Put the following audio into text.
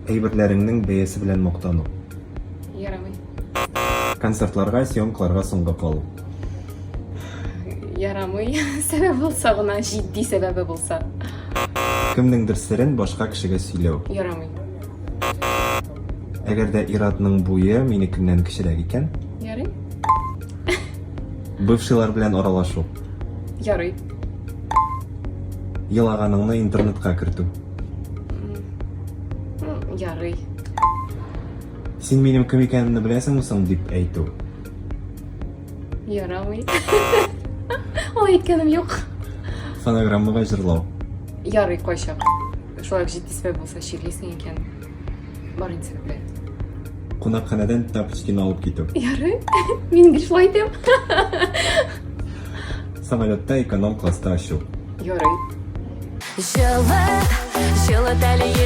Әйберләреңнең бәясе белән мактану. Ярамый. Концертларга, съемкаларга соңга калу. Ярамый. Сәбәп булса гына, җитди сәбәбе булса. Кемнеңдер серен башка кешегә сөйләү. Ярамый. Әгәр дә ир-атның буе минекеннән кечерәк икән. Ярый. Бывшийлар белән аралашу. Ярый. Елаганыңны интернетка кертү. Ярый. Син минем кем икәнемне беләсеңме соң дип әйтү. Ярамый. Алай әйткәнем юк. Фонограммага җырлау. Ярый кайчак. Шулай ук җитди сәбәп булса чирлисең икән. Бар инде сәбәпләр. Кунакханәдән тапочкины алып китү. Ярый. Мин гел шулай итәм. Самолетта эконом класста очу. Ярый. Җылы, җылы тәлие.